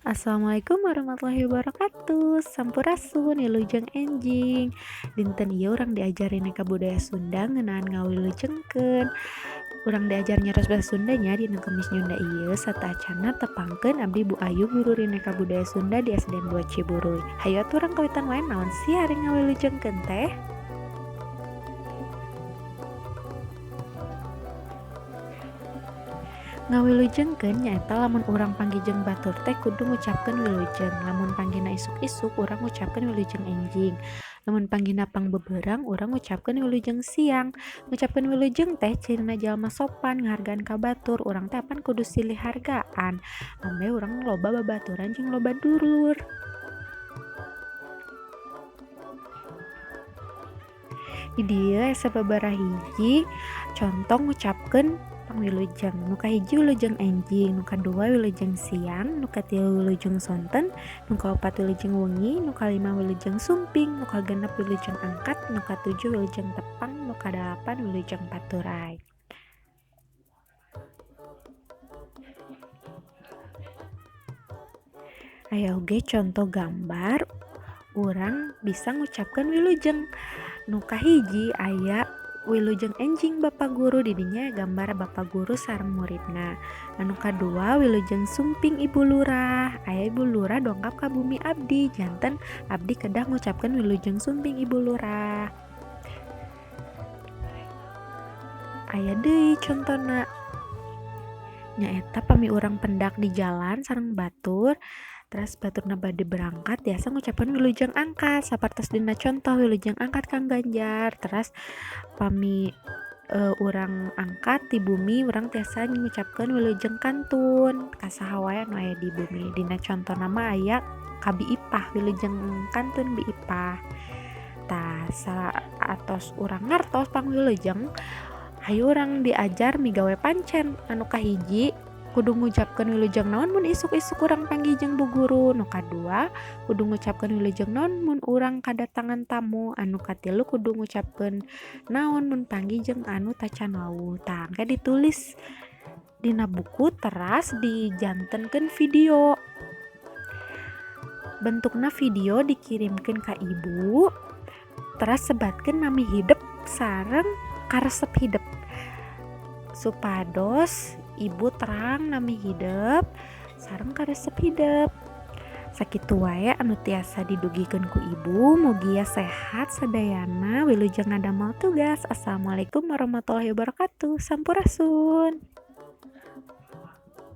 Assalamualaikum warahmatullahi wabarakatuh. Sampurasun, wilujeng enjing. Dinten ieu urang diajarin neka budaya Sunda ngeunaan ngawilujengkeun. Urang diajar nyaros basa Sunda nya dina Kemis Nyunda ieu sateuacanna tepangkeun abdi Bu Ayu guru Rineka Budaya Sunda di SDN 2 Ciburuy. Hayu atuh urang kawitan wae naon sih ari ngawilujengkeun teh? Ngawilujengkeun nyaeta lamun urang panggih jeung batur teh kudu ngucapkeun wilujeng. Lamun panggihna isuk-isuk urang ngucapkeun wilujeng enjing. Lamun panggihna pangbeubeurang urang ngucapkeun wilujeng siang. Ngucapkeun wilujeng teh cirina jalma sopan ngahargaan ka batur. Urang teh apan kudu silih hargaan ameh urang loba babaturan jeung loba dulur. Di dieu aya sababaraha hiji conto ngucapkeun pangwilujeng. Nu kahiji wilujeng enjing, nu kadua wilujeng siang, nu katilu wilujeng sonten, nu kaopat wilujeng wengi, nu kalima wilujeng sumping, nu kagenep wilujeng angkat, nu katujuh wilujeng tepang, nu kadalapan wilujeng paturay. Aya oge conto gambar urang bisa ngucapkeun wilujeng. Nu kahiji aya wilujeng enjing Bapak Guru, didinya gambar Bapak Guru sareng muridna. Anu kadua wilujeng sumping Ibu Lurah, aya Ibu Lurah dongkap ka bumi abdi, janten abdi kedah ngucapkeun wilujeng sumping Ibu Lurah. Aya deui contona nyaeta pami urang pendak di jalan sareng batur, teras baturna bade berangkat biasa ngucapkeun wilujeng angkat sapertos dina contoh wilujeng angkat Kang Ganjar. Teras pami urang angkat di bumi urang tiasa ngucapkeun wilujeng kantun ka saha wae anu aya di bumi. Dina contona mah aya ka Bi Ipah, wilujeng kantun Bi Ipah. Tah saatos urang ngartos pangwilujeng, hayu urang diajar migawe pancen. Anu kahiji kudu ngucapkeun wilujeng naon mun isuk-isuk urang panggih jeung bu guru. Nu kadua kudu ngucapkeun wilujeng naon mun urang kadatangan tamu. Anu katilu kudu ngucapkeun naon mun panggih jeung anu tacan wawuh. Tah engke ditulis dina buku teras dijantenkeun video. Bentukna video dikirimkeun ka ibu teras sebatkeun nami hidep sareng karesep hidep supados ibu terang nami hidep sareng karesep hidep. Sakitu wae anu tiasa didugikeun ku ibu, mugia sehat sadayana, wilujeng ngadamel tugas. Assalamualaikum warahmatullahi wabarakatuh. Sampurasun.